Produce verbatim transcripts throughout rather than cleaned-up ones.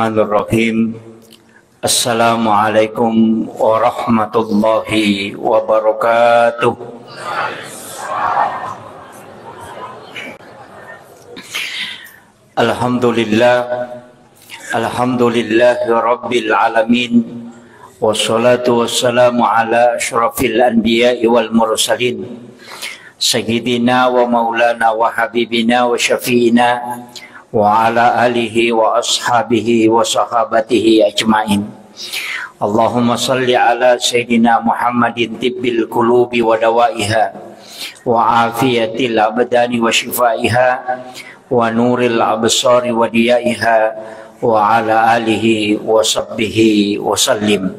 Bismillahirrahmanirrahim. Assalamualaikum warahmatullahi wabarakatuh. Alhamdulillah. Alhamdulillahi rabbil alamin. Wassalatu wassalamu ala asyrafil anbiya'i wal mursalin. Sayyidina wa maulana wa habibina wa syafi'ina wa ala alihi wa ashabihi wa sahabatihi ajma'in. Allahumma salli ala Sayyidina Muhammadin tibbil qulubi wa dawaiha wa afiyatil abdani wa shifaiha wa nuril absari wa diyaiha wa ala alihi wa sahbihi wa sallim.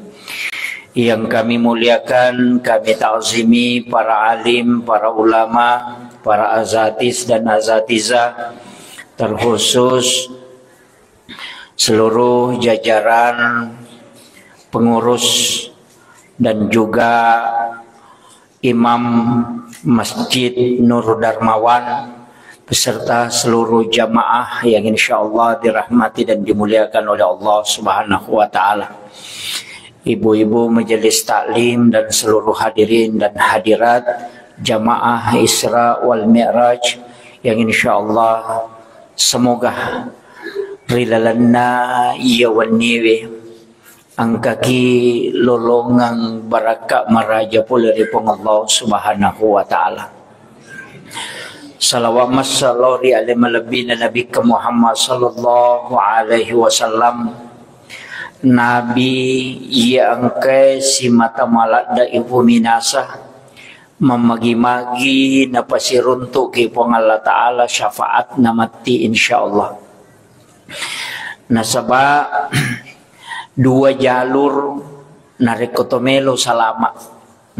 Yang kami muliakan, kami ta'zimi para alim, para ulama, para azatis dan azatizah, terkhusus seluruh jajaran pengurus dan juga Imam Masjid Nur Darmawan beserta seluruh jamaah yang insya Allah dirahmati dan dimuliakan oleh Allah Subhanahu wa Ta'ala. Ibu-ibu majelis taklim dan seluruh hadirin dan hadirat jamaah Isra wal Mi'raj yang insya Allah semoga ri lalenna iya wenniwe engkaki lolongeng barakka maraja pole ri Puang Allah Subhanahu wa Ta'ala. Salawat massalo ri ale malebbina Nabikka Muhammad sallallahu alaihi wasallam. Nabi iya engkae simata maladde ipuminasa, mammagi-magi napasiruntuki Puang Allah Ta'ala syafaatna matti insyaallah. Nasaba dua jalur narekko to melo salama.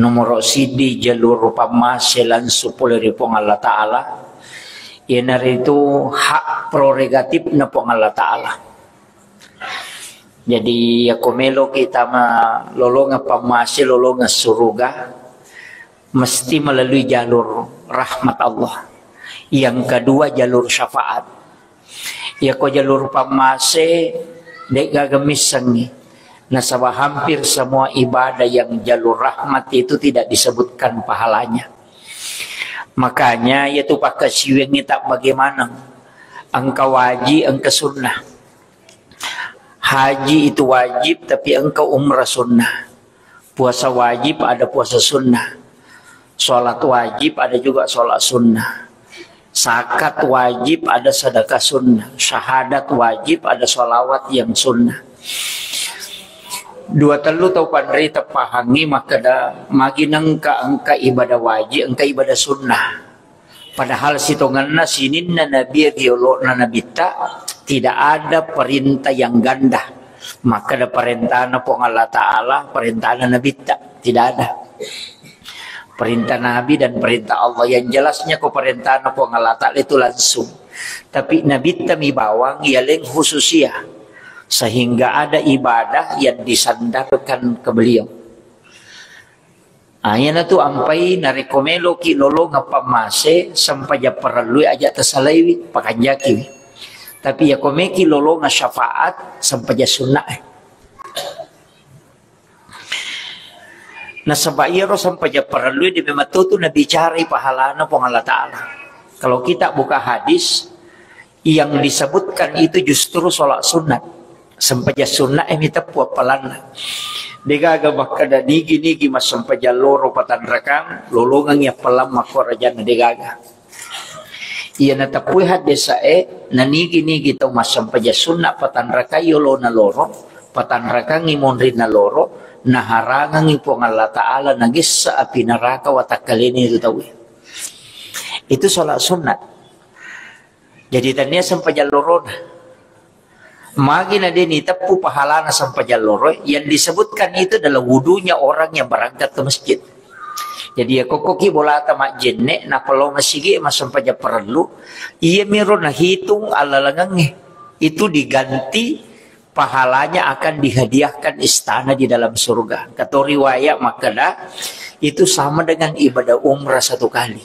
Nomoro siddi jalur pammase langsung pole ri Puang Allah Ta'ala. Iyanaritu hak prerogatifna Puang Allah Ta'ala. Jadi, yako meloki tama lolongeng pammase, lolongeng suruga, mesti melalui jalur rahmat Allah. Yang kedua, jalur syafaat. Yako jalur pammase, de'gaga missengngi. Nasaba hampir semua ibadah yang jalur rahmat itu tidak disebutkan pahalanya. Makanya, yatu pakkasiwiangngi tak bagaimana. Engka wajib, engka sunnah. Haji itu wajib, tapi engka umrah sunnah. Puasa wajib, ada puasa sunnah. Sholat wajib, ada juga sholat sunnah. Zakat wajib, ada sedekah sunnah. Syahadat wajib, ada sholawat yang sunnah. Dua tellu tau panrita pahangngi makkeda, magi nengka engka ibadah wajib, engka ibadah sunnah. Padahal sitongenna sininna nabi ri olo'na nabitta, tidak ada perintah yang ganda. Makkeda perintahna Puang Allah Ta'ala, perintahna nabitta, tidak ada. Perintah nabi dan perintah Allah yang jelasnya ko perintahna Puang Allah Ta'ala itu langsung. Tapi nabitta mi bawang yaleng khususia, sehingga ada ibadah yang disandarkan ke beliau. Ah, iyanatu ampai narekko meloki lolongeng pammase, sempajang parellui aja tasalaiwi, pakanjakiwi. Tapi yako meki lolongeng syafaat, sempajang sunnah. Nasaba iyaro sempajang parellui de memang tu nabicarai pahalana Puang Allah Ta'ala. Kalau kita buka hadis, yang disebutkan itu justru sholat sunat. Sempajang sunat e miteppu appalanna. Degaga makkeda nigi-nigi massempajang loro patanrakang, lolongengi appalang makkorajanna, degaga. Iya nateppui haddesa e, nanigi-nigi tau massempajang sunat patanrakai yolona loro, patanrakangi monrinna loro, naharangangi Puang Allah Ta'ala nagessa api neraka watakkalena itu tau e. Itu sholat sunat. Jadi tania sempajang lorona. Magi na de niteppu pahalana sempajang loro, yang disebutkan itu adalah wudunya orang yang berangkat ke masjid. Jadi ya kokkoki bolata majjenne, nappa lao masigi massempajang parellu, iya miro nahitung allalengengnge. Itu diganti pahalanya akan dihadiahkan istana di dalam surga. Kato riwayat makkeda itu sama dengan ibadah umrah satu kali.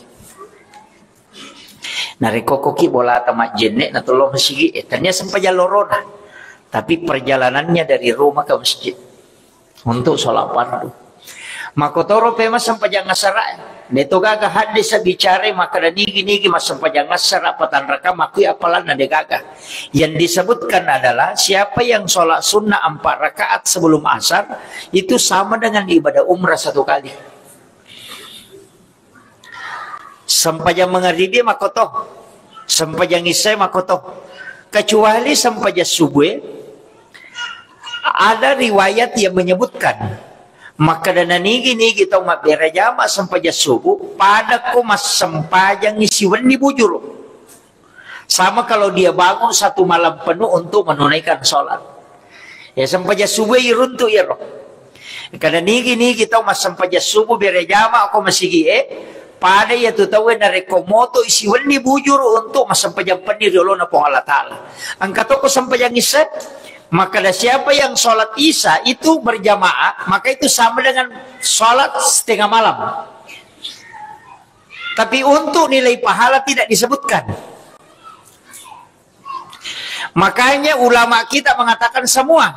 Narekko koki bolata majjenne na tollo masigi, eh, tania sempajang lorona. Tapi perjalanannya dari rumah ke masjid untuk sholat fardu. Makotoro pe massempajang asara. De to gaga hadis bicara makkeda nigi-nigi massempajang asara patanraka makui apalanna, de gaga. Yang disebutkan adalah siapa yang sholat sunnah empat rakaat sebelum asar itu sama dengan ibadah umrah satu kali. Sempajang mangaribi makoto, sempajang isya makoto. Kecuali sempajang subuh, ada riwayat yang menyebutkan, makkeda nigi-nigi tau mabbere jama sempajang subuh, pada ko massempajang siwenni bujuru. Sama kalau dia bangun satu malam penuh untuk menunaikan sholat. Ya, sempajang subuh iruntu iyaro. Kada nigi-nigi tau massempajang subuh bere jama ko masigi e, pada iya tu tau narekko moto isi wenni bujuru untuk massempajang penni ri olona Puang Allah Ta'ala. Engka toko sempajang isya, maka ada siapa yang sholat isya itu berjamaah, maka itu sama dengan sholat setengah malam. Tapi untuk nilai pahala tidak disebutkan. Makanya ulama kita mengatakan semua,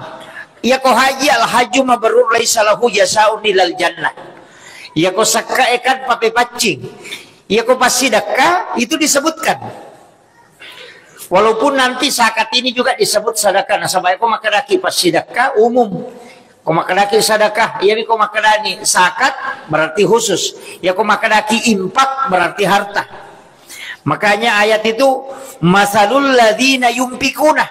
iya ko haji al haju mabrur laisa lahu jasaun ilal jannah. Iya ko sakka ekan pape paccing. Iya ko passidakka itu disebutkan. Walaupun nanti zakat ini juga disebut sedekah, nasaba ko makkedaki passidakka umum. Ko makkedaki sedekah, iya mi ko makkedani zakat berarti khusus. Ya ko makkedaki infak berarti harta. Makanya ayat itu masalul ladzina yunfikuna.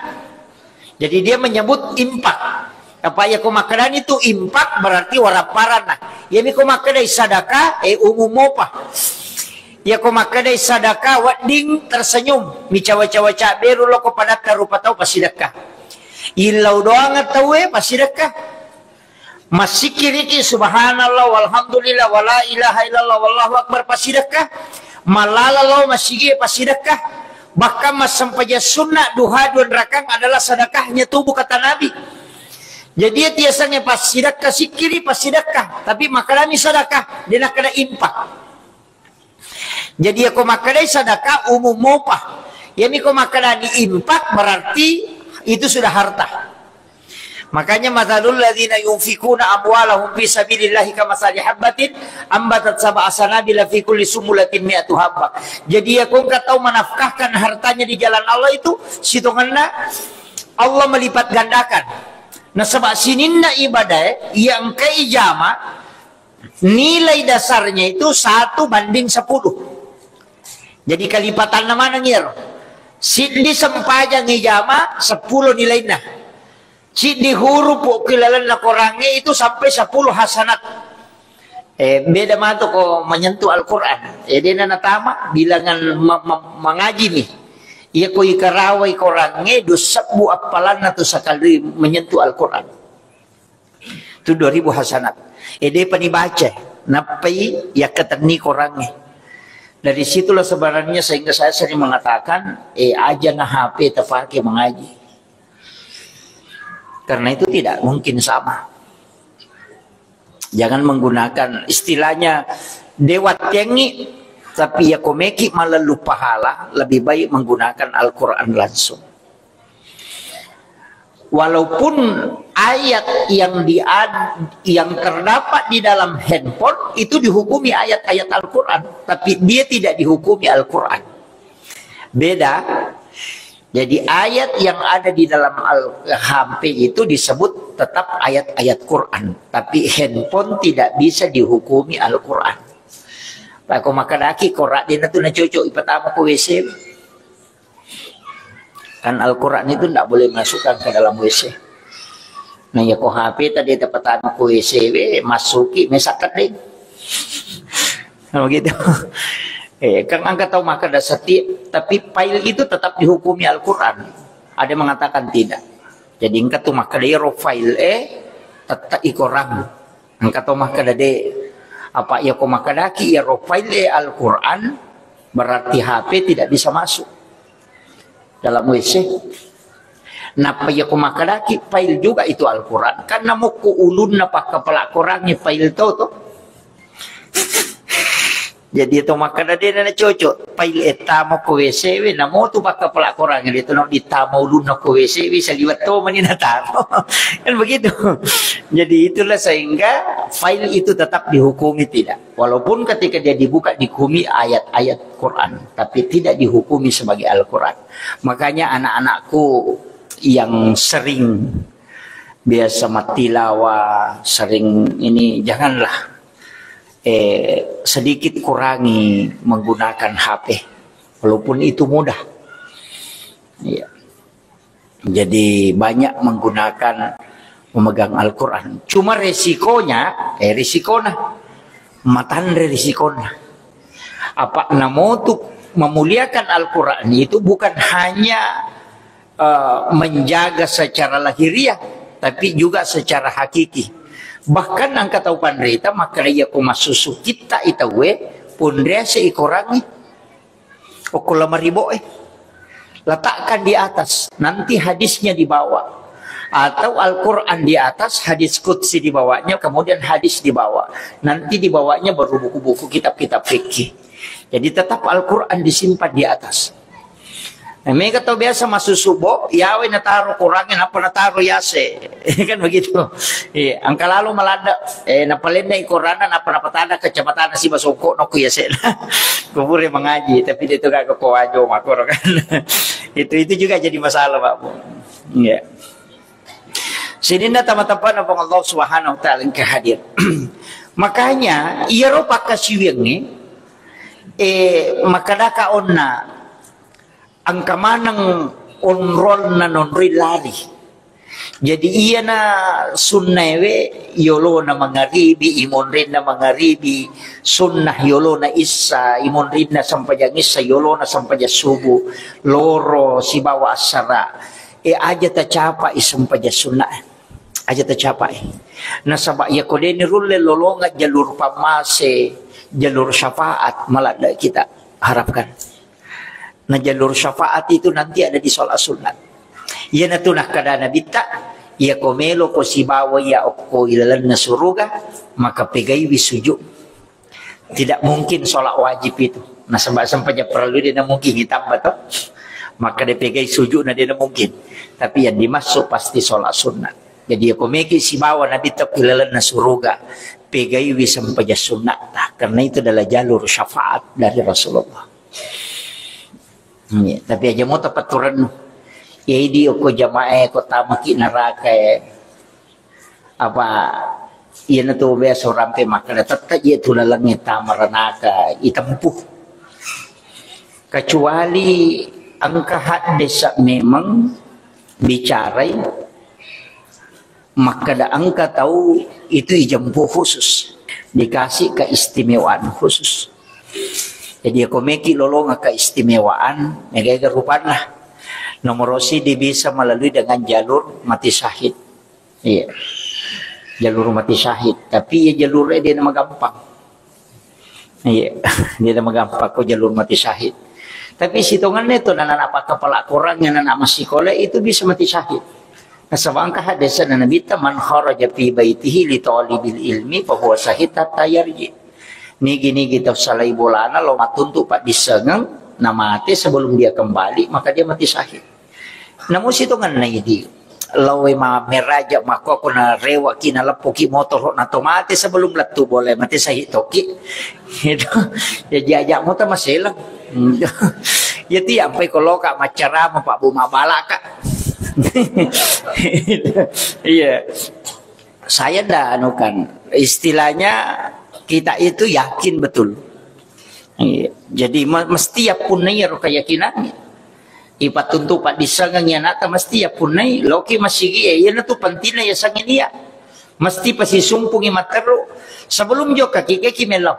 Jadi dia menyebut infak. Apa ya ko makkedani tu infak berarti waraparanna. Ya mi ko makkedai sedekah, eh, umum mopa. Ya ko makkedai sedekah wedding tersenyum, micawa-cawa cabberu loko padatta rupa tau passidekka. Illau doang tauwe passidekka. Massikkiriki subhanallah walhamdulillah wala ilaha illallah wallahu akbar passidekka. Mallala lao masigi passidekka. Bahkan massempajang sunnah duha dua rakang adalah sedekahnya tubuh kata Nabi. Jadi ya tiasannya passidekka sikkiri passidekka. Tapi makkedami sedekah, dia nakkeda infak. Jadi ya ko makkedai sedekah umum mopa. Ya mi ko makkedani infak berarti itu sudah harta. Makanya masalul ladzina yunfikuna amwalahum fi sabilillahi kamasali habbatin ambatat sab'a sanabila fi kulli sumbulatin mi'atu habbah. Jadi ya ko engka tau menafkahkan hartanya di jalan Allah itu sitongenna Allah melipat gandakan. Nasaba sininna ibadah yang engkai jama nilai dasarnya itu satu banding sepuluh. Jadi kalipatanna maneng iyaro. Siddi sempajang ijama sepuluh nilainna. Siddi huruf ko ilalenna Korangnge itu sampai sepuluh hasanat. Eh, beda matu ko menyentuh Al-Quran. Eh, dena natama bilangan ma- ma- mangaji mi. Iya ko ikarawai Korangnge dua sebbu appalanna tu sekali menyentuh Al-Quran. Itu dua ribu hasanat. Eh, depa nibaca. Nappai yakkatenni Korangnge. Dari situlah sebenarnya sehingga saya sering mengatakan, eh, aja na H P terpakai mengaji. Karena itu tidak mungkin sama. Jangan menggunakan istilahnya dewa tengi, tapi ya komeki malallu pahala, lebih baik menggunakan Al-Quran langsung. Walaupun ayat yang di yang terdapat di dalam handphone itu dihukumi ayat-ayat Al-Quran, tapi dia tidak dihukumi Al-Quran. Beda. Jadi ayat yang ada di dalam Al H P itu disebut tetap ayat-ayat Quran, tapi handphone tidak bisa dihukumi Al-Quran. Pak, ko makkedaki Quran dia tu na cocok ipatama ko W C. Kan Al-Quran itu ndak boleh masukkan ke dalam W C. Nah, ya ko H P tadi tepatama ko W C we, masuki, mesakat deh. Nah, begitu. Eh, kan engka tau makkeda setiap, tapi file itu tetap dihukumi Al-Quran. Ada yang mengatakan tidak. Jadi engka tu makkeda iyaro file e tetap ikorang. Engka tau makkeda de. Apa iya ko makkedaki iyaro file e Al-Quran, berarti H P tidak bisa masuk dalam W C. Nappa iya ko makkedaki file juga itu Al-Quran, kan namukku ulunna pakkapala Qurangnge file to to. Jadi itu makkeda de' na cocok. File e tama ko W C we, namo tu pakkapala Korang itu no ditama ulunna ko W C we, saliweng to mani nataro. Kan begitu. Jadi itulah sehingga file itu tetap dihukumi tidak. Walaupun ketika dia dibuka dihukumi ayat-ayat Quran, tapi tidak dihukumi sebagai Al-Quran. Makanya anak-anakku yang sering biasa matilawa, sering ini, janganlah, eh, sedikit kurangi menggunakan H P, walaupun itu mudah. Iya. Jadi banyak menggunakan, memegang Al-Quran. Cuma resikonya, eh, resikona, matanre resikona. Apa namotu memuliakan Al-Quran itu bukan hanya, eh, menjaga secara lahiriah, tapi juga secara hakiki. Bahkan engka tau panrita makkeda iya ko massusu kitta i tauwe, pun riase i Korangnge. Okko lamari bo e. Letakkan di atas, nanti hadisnya di bawah. Atau Al-Quran di atas, hadis qudsi di bawahnya, kemudian hadis di bawah. Nanti di bawahnya baru buku-buku, kitab-kitab fikih. Jadi tetap Al-Quran disimpan di atas. Nah, mega tau biasa massusu bo, yawe nataro Korangnge, nappa nataro yase. Kan begitu. Iya, engka lalo maladde, eh, napalennai Koranna, nappa napatada kacamatana siba songko nokko yasena. Ko pura mengaji, tapi de' tu gaga ko wajo makkoro kan. Itu, itu juga jadi masalah, Pak Bu. Iya. Sininna tama-tamana Puang Allah Subhanahu wa Ta'ala engka hadir. Makanya, iyaro pakkasiwiangnge, eh, makkedaka onna, engka maneng onrolna nonroi lari. Jadi iyana sunnaewe yolona mangaribi, imonrinna mangaribi, sunnah yolona issa, imonrinna sempajang issa, yolona sempajang subuh, loro sibawa assara. E, aja tacapai sempajang sunnah. Aja tacapai. Nasaba iya ko deni rulle lolonga jalur pammase, jalur syafaat, maladde kita harapkan. Nah, jalur syafaat itu nanti ada di sholat sunat. Iyanatu nakkada Nabitta, iya ko melo ko sibawa iya okko ilalenna suruga, maka pegaiwi sujud. Tidak mungkin sholat wajib itu. Nasaba sempajang parellu de' na mungkin ditambah to. Maka de' pegai sujud na de' na mungkin. Tapi yang dimaksud pasti sholat sunat. Jadi iya ko meki sibawa Nabitta ko ilalenna suruga, pegaiwi sempajang sunat. Karena itu adalah jalur syafaat dari Rasulullah. Iya, tapi aja mo tapaturennu. Iya, idi okko jamaah e ko tamaki neraka e. Apa iyanatu biasa rampe makkeda tette je tu lalengnge tama ranaka itempuh. Kecuali engka haddesa memang bicarai makkeda engka tau itu ijempuh khusus, dikasih keistimewaan khusus. Jadi, iya ko meki lolonga keistimewaan, mega-ega rupanna. Nomor siji bisa melalui dengan jalur mati syahid. Iya. Jalur mati syahid. Tapi iya jalur e de' na magampang. Iya, de' na magampang ko jalur mati syahid. Tapi sitongenna itu anak-anak pakkapala Korang, anak-anak massikola itu bisa mati syahid. Nasaba engka hadisna Nabitta, "Man kharaja fi baitihi li talibil ilmi fa huwa syahid hatta yarji." Nigi-nigi tau salai bolana lao mattuntu paddissengeng, namate sebelum dia kembali, maka dia mati syahid. Namu sitongenna idi, lao e mammeraja makko ko narewaki naleppoki motoro na to mate sebelum lettu bola e mate syahid toki. Itu. Ya, diajak mota maselang. Ya, tiap ampai ko loka maccarama, Pak Bu, mabalaka. Iya. Saya ndak anukan. Istilahnya kita itu yakin betul. Iya. Jadi me-, mesti ya punnai ro keyakinan. Ipattuntu paddissengeng anakta mesti ya punnai. Loki masigi e, iya natu pentingna ya sangin iya. Mesti pasisumpungi matteru. Sebelum jokka ki, ki mello.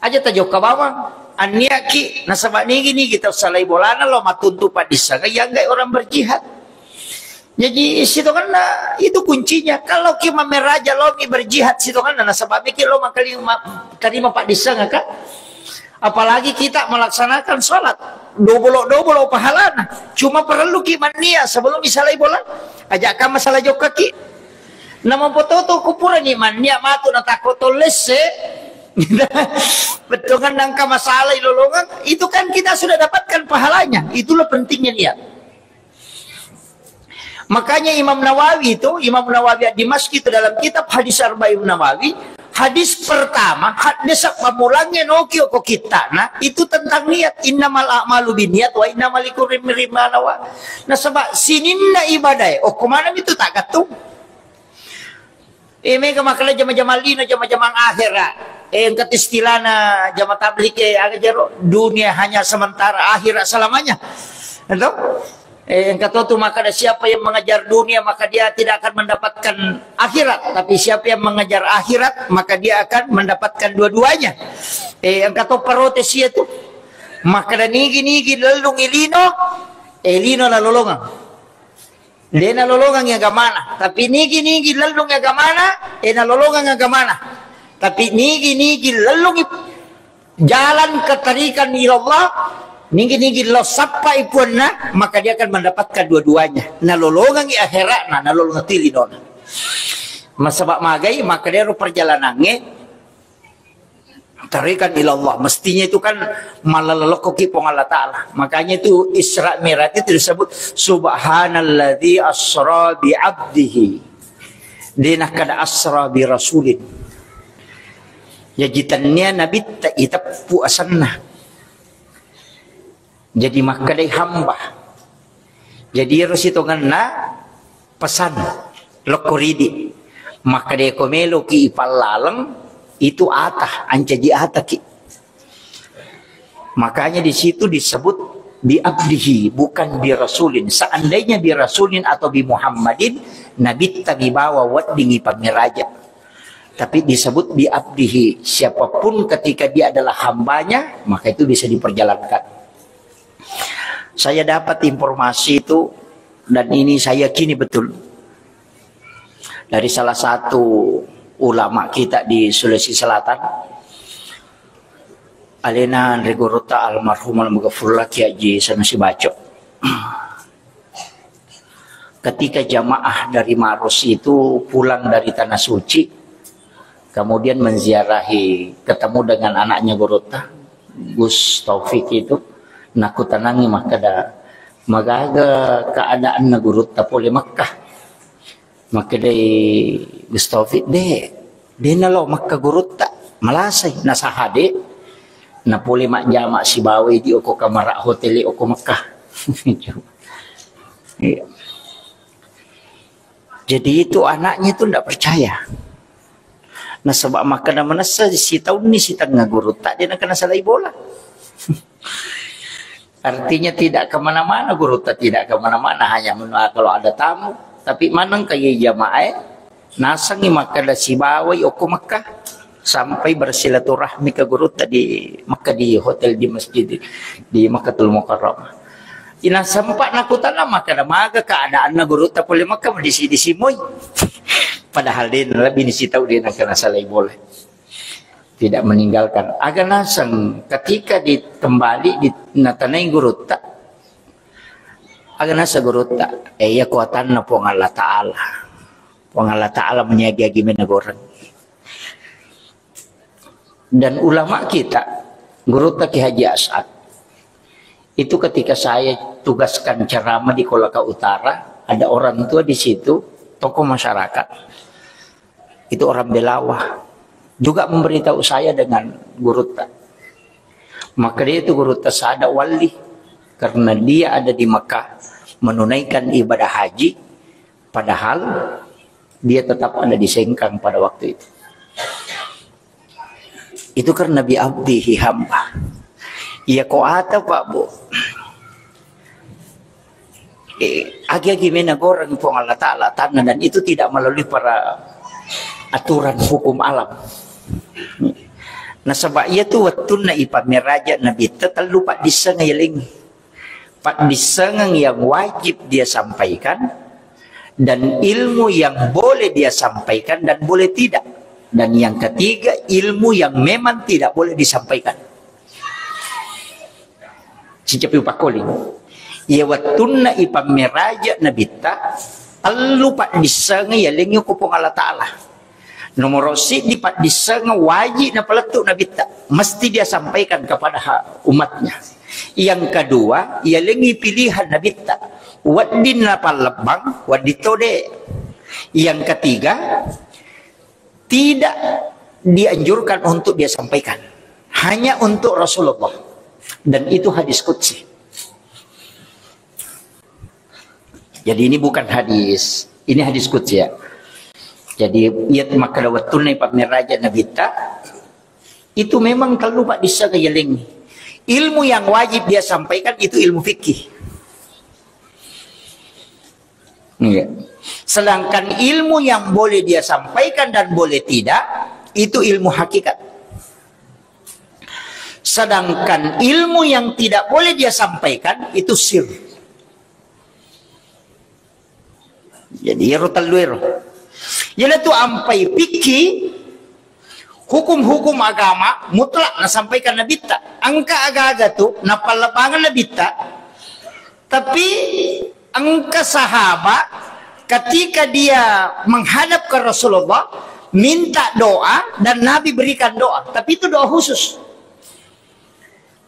Aja tajokka bawang, anniaki, nasaba nigi-nigi tau salai bolana lao mattuntu paddissengeng, iya enggai orang berjihad. Jadi, sitongenna itu kuncinya. Kalau ki mammeraja lao mi berjihad sitongenna, nasaba miki lao mangkali-, ma-, tarima paddissengeng, Kak. Apalagi kita melaksanakan sholat, dobolo-dobolo pahalana. Cuma perlu ki mannia sebelum isalai bola. Aja ka masalah jokka ki. Namo pototo kupurani mannia matu natakko tollesse. Bettuanna engka masalah ilolongeng, itu kan kita sudah dapatkan pahalanya. Itulah pentingnya niat. Makanya Imam Nawawi itu, Imam Nawawi di Dimasyq itu dalam kitab hadis Arba'in Nawawi, hadis pertama, hadis pammulangnge noki oko kittana, itu tentang niat. Innamal a'malu binniyat wa innama likulli imri'in ma nawa. Nasaba sininna ibadae, okko maneng itu tak gattung. Eh, mega makkeda jama-jama lino, jama-jama akhera. Eh, engka istilahna jama tabligh, eh, aga jero, dunia hanya sementara, akhirat selamanya. Itu? Eh, engka to tu makkeda siapa yang mengejar dunia, maka dia tidak akan mendapatkan akhirat. Tapi siapa yang mengejar akhirat, maka dia akan mendapatkan dua-duanya. Eh, engka to protes itu. Makkeda nigi-nigi lellung i lino, eh, lino nalolongeng. De nalolongang agamana, tapi nigi-nigi lellung agamana, eh, nalolongang agamana. Tapi nigi-nigi lellung i-, jalan ketarikan ilallah, nigi-nigi lo sappai puanna, maka dia akan mendapatkan dua-duanya. Nalolongang i akhiratna, nalolongang i linona. Masaba magai, maka dia ro perjalanangnge, tarikan ilallah, mestinya itu kan malalokkoki Puang Allah Ta'ala. Makanya itu Isra Mi'raj itu disebut, "Subhanalladzi asra bi abdihi." De nakkeda asra bi rasulin. Jaji tennia nabitta iteppu asenna. Jadi makkedai hamba. Jadi ero sitongenna pesan lokko ridi. Makkedai ko meloki ipallaleng, itu ata, ancaji ataki. Makanya di situ disebut bi abdihi, bukan bi rasulin. Seandainya bi rasulin atau bi Muhammadin, nabitta mibawa wedding ipammiraja. Tapi disebut bi abdihi, siapapun ketika dia adalah hambanya, maka itu bisa diperjalankan. Saya dapat informasi itu, dan ini saya yakini betul, dari salah satu ulama kita di Sulawesi Selatan, alena Anre Gurutta almarhum almaghfurullah Kiai Haji Sanusi Baco. Ketika jamaah dari Maros itu pulang dari Tanah Suci, kemudian menziarahi, ketemu dengan anaknya Gurutta, Gus Taufik itu, nakutanangi makkeda, "Magaga keadaanna Gurutta pole Mekkah?" Makkedai Gus Taufik, "De, de nalo Mekkah Gurutta, malasai, nasaha de, napole majjama sibawai di oko kamara hotel oko Mekkah." Iya. Jadi itu anaknya itu ndak percaya. Nasaba makkeda manessa sitaunni sitengnga Gurutta de nakenna salai bola. Artinya tidak kemana-mana, Gurutta tidak kemana-mana, hanya men-, kalau ada tamu. Tapi maneng ka iye jamaah, nasengngi makkeda sibawai okko Mekkah, sampai bersilaturahmi ke Gurutta di Mekkah, di hotel, di masjid, di Makkatul Mukarramah. Ina sempat nakutana makkeda, "Maga keadaanna Gurutta pole Mekkah, disi-disi moi." Padahal de lebih disi tau de nakenna salai bola. Tidak meninggalkan. Aga naseng ketika ditembali di, natanai Gurutta. Aga naseng Gurutta, eh, iya kuatanna Puang Allah Ta'ala. Puang Allah Ta'ala meniagi-agi menegoreng. Dan ulama kita, Gurutta Ki Haji As'ad, itu ketika saya tugaskan ceramah di Kolaka Utara, ada orang tua di situ, tokoh masyarakat. Itu orang Belawa. Juga memberitahu saya dengan Gurutta. Maka dia itu Gurutta sada wali. Karena dia ada di Mekah menunaikan ibadah haji. Padahal dia tetap ada di Sengkang pada waktu itu. Itu karena bi abdihi hamba. Iya ko ata, Pak, Bu. Eh, agi-agi mena goreng Puang Allah Ta'ala tanah, dan itu tidak melalui para aturan hukum alam. Nasaba iya tu wettunna ipammeraja Nabitta tellu paddisseng yaling. Paddissengeng yang wajib dia sampaikan, dan ilmu yang boleh dia sampaikan dan boleh tidak. Dan yang ketiga, ilmu yang memang tidak boleh disampaikan. Sicapi upakkoling. Iya wettunna ipammeraja Nabitta, tellu paddissengeng yalengngi ku Puang Allah Ta'ala. Nomor siddi paddissengeng wajib napalettu Nabitta, mesti dia sampaikan kepada ha-, umatnya. Yang kedua, yalengngi pilihan Nabitta, wedding napallebbang, wedding tode. Yang ketiga, tidak dianjurkan untuk dia sampaikan, hanya untuk Rasulullah. Dan itu hadis qudsi. Jadi ini bukan hadis, ini hadis qudsi ya. Jadi iya makkeda wettunna pammeraja Nabitta, itu memang tellu paddissengeng yalengngi. Ilmu yang wajib dia sampaikan itu ilmu fikih. Iya. Sedangkan ilmu yang boleh dia sampaikan dan boleh tidak, itu ilmu hakikat. Sedangkan ilmu yang tidak boleh dia sampaikan, itu sir. Jadi, ero tellu ero. Iyanatu ampai fikih, hukum-hukum agama mutlak nasampaikan Nabitta. Engka aga-aga tu napallebbangan Nabitta, tapi engka sahabat ketika dia menghadap ke Rasulullah, minta doa dan Nabi berikan doa. Tapi itu doa khusus.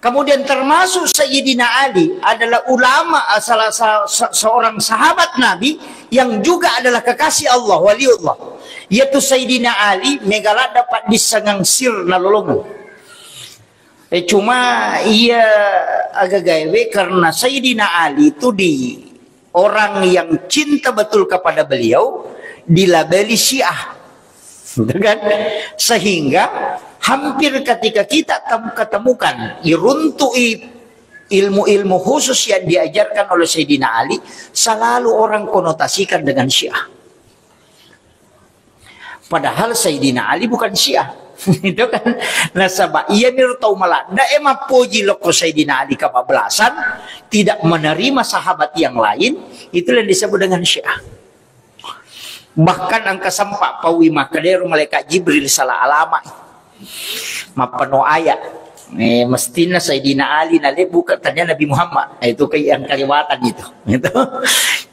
Kemudian termasuk Sayyidina Ali adalah ulama, salah sa-, se-, seorang sahabat Nabi yang juga adalah kekasih Allah, waliullah. Yaitu Sayyidina Ali, mega ladda paddissengeng sir nalolongeng. Eh, cuma iya aga gaewe karena Sayyidina Ali itu di orang yang cinta betul kepada beliau dilabeli Syiah. Gitu kan? Sehingga hampir ketika kita tem-, ketemukan, iruntu'i ilmu-ilmu khusus yang diajarkan oleh Sayyidina Ali, selalu orang konotasikan dengan Syiah. Padahal Sayyidina Ali bukan Syiah. Itu kan. Nasaba iya niro tau maladda e mappoji lokko Sayyidina Ali kebablasan, tidak menerima sahabat yang lain, itulah yang disebut dengan Syiah. Bahkan engka sempat paui makkedero malaikat Jibril salah alama. Mappano ayat. Eh, mestinna Sayyidina Ali nalebbu ke tanya Nabi Muhammad. Eh, itu ke yang kelewatan itu. Gitu.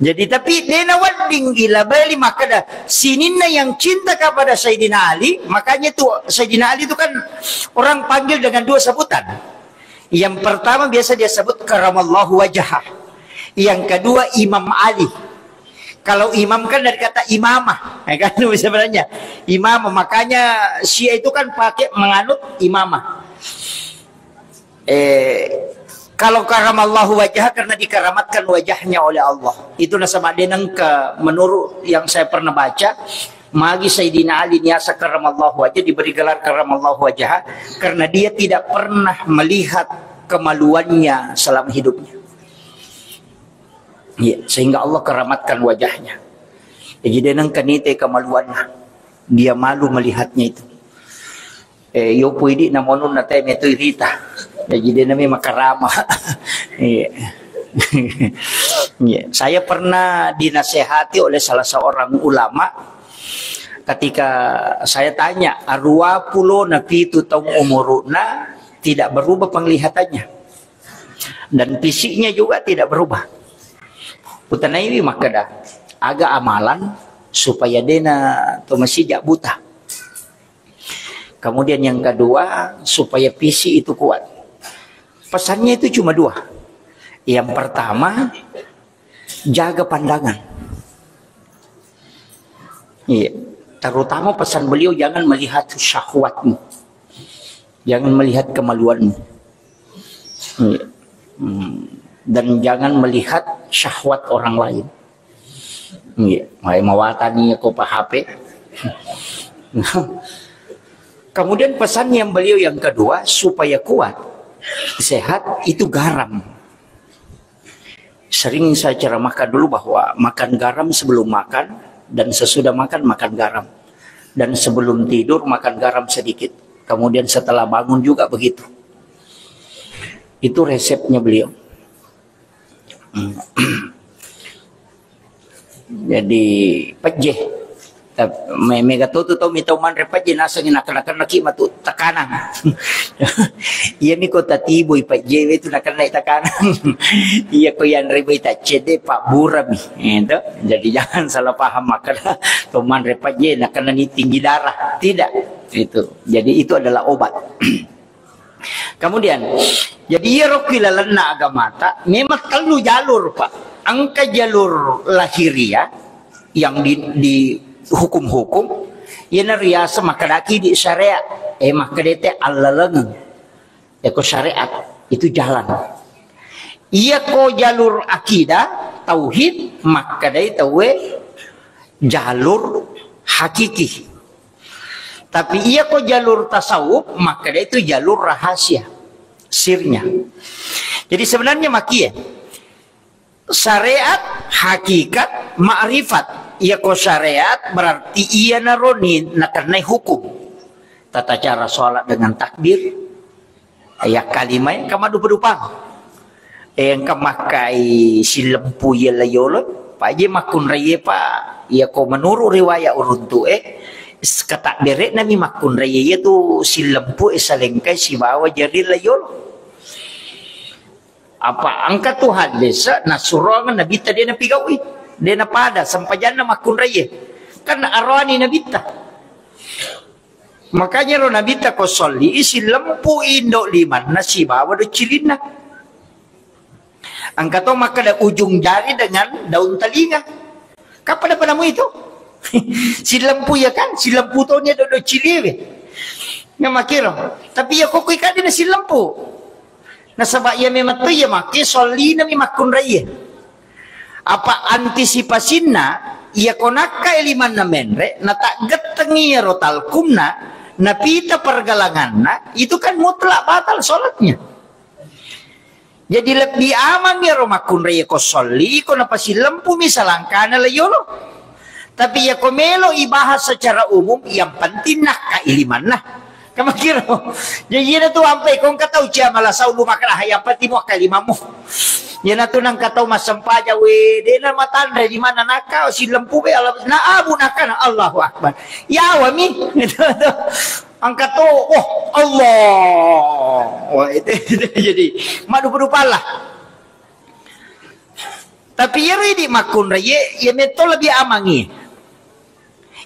Jadi, tapi dena wedding gila beli makkeda sininna yang cinta kepada Sayyidina Ali, makanya itu Sayyidina Ali itu kan orang panggil dengan dua sebutan. Yang pertama biasa dia sebut karamallahu wajah. Yang kedua Imam Ali. Kalau imam kan dari kata imamah, ya kan, sebenarnya imamah. Makanya Syiah itu kan pakai menganut imamah. Eh, kalau karamallahu wajah karena dikeramatkan wajahnya oleh Allah. Itu nasaba deneng ke menurut yang saya pernah baca, magi Sayyidina Ali niasa karamallahu wajah diberi gelar karamallahu wajah karena dia tidak pernah melihat kemaluannya selama hidupnya. Iya, sehingga Allah keramatkan wajahnya. Jadi dia nengka nite kemaluannya. Dia malu melihatnya itu. Eh, yopo idi namonun na teme tu irita. Jadi dia namanya makarama. Iya. Iya. Saya pernah dinasehati oleh salah seorang ulama ketika saya tanya, arua pulo na pitu taung umuruna tidak berubah penglihatannya. Dan fisiknya juga tidak berubah. Kutanaiwi makkeda, aga amalan supaya dena to masija buta. Kemudian yang kedua, supaya fisik itu kuat. Pesannya itu cuma dua. Yang pertama, jaga pandangan. Iya. Terutama pesan beliau, jangan melihat syahwatmu. Jangan melihat kemaluanmu. Iya. Hmm. Dan jangan melihat syahwat orang lain. Iya. Mai mawatani ko pa H P. Kemudian pesan yang beliau yang kedua, supaya kuat, sehat, itu garam. Sering saya ceramahkan dulu bahwa makan garam sebelum makan dan sesudah makan, makan garam. Dan sebelum tidur, makan garam sedikit. Kemudian setelah bangun juga begitu. Itu resepnya beliau. Hmm. Jadi, pejeh. Me-, mega to tu tau mitau manre pajje nasengi nakenna-kennaki matu tekanang. Iya mi ko tatiboi pajjewe tu nakenna tekanang. Iya ko yanre bai taccede pabburami. Itu. Jadi jangan salah paham makkeda to manre pajje nakenna ni tinggi darah. Tidak. Itu. Jadi itu adalah obat. Kemudian, jadi iyaro ki lalenna agamata memang tellu jalur, Pak. Engka jalur lahiriah yang di, di hukum-hukum, iyana riaseng makkedaki di syariat, eh, makkedai te allalengeng. Eko syariat itu jalan. Iyako jalur akidah, tauhid, makkedai tauwe jalur hakiki. Tapi iyako jalur tasawuf, makkeda itu jalur rahasia, sirnya. Jadi sebenarnya makie, syariat, hakikat, makrifat. Iyako syariat berarti iyanaro ni nakennai hukum. Tata cara sholat dengan takbir, Iya, kalimai engka maddupa-dupang. Eh, engka makkai sillempu iya layolo. Paje makkunraie, Pak. Iya, ko menurut riwayat uruntu, eh, s-, kata berekna mi makkunraie iya tu sillempu, eh, salengkai sibawa jari layolo. Apa engka tu hadis, nasuroang Nabitta de napigaui. De napada sempajanna makkunraie. Kan aroani Nabitta. Makanya ro Nabitta ko solli, isillempu indo limanna sibawa doccilinna. Engka to makkeda ujung jari dengan daun telinga. Kapada padamu itu? Sillempu ya kan? Sillempu to nia do-, docciliwe. Namakiro. Tapi ya koko ikadi na sillempu. Nasaba iya memang to iya make sollina mi makkunraie. Apa antisipasinna, iya ko nakkai limanna menre, nataggettengi iyaro talkumna, napita pergelanganna, itu kan mutlak batal sholatnya. Jadi lebbi amang iyaro makkunrai ko solli, ko napasilempumi salangkana layolo. Tapi iya ko melo ibahas secara umum, yang penting nakkai limanna. Kamakiro. Jadi iyana tu ampai ko engka tau cia malasau lu makkeda, "Ah, yang penting muakkai limamu." Iyana tu nangka tau massempajang, we, dena matanre di mana naka, silempu be, Allah, na abu nakana, Allahu Akbar. Yawa mi. Engka to, oh, Allah. Wah, itu, itu jadi, madupa-dupa lah. Tapi iyaro idi makkunrai, ye, ye metto lebih amangi.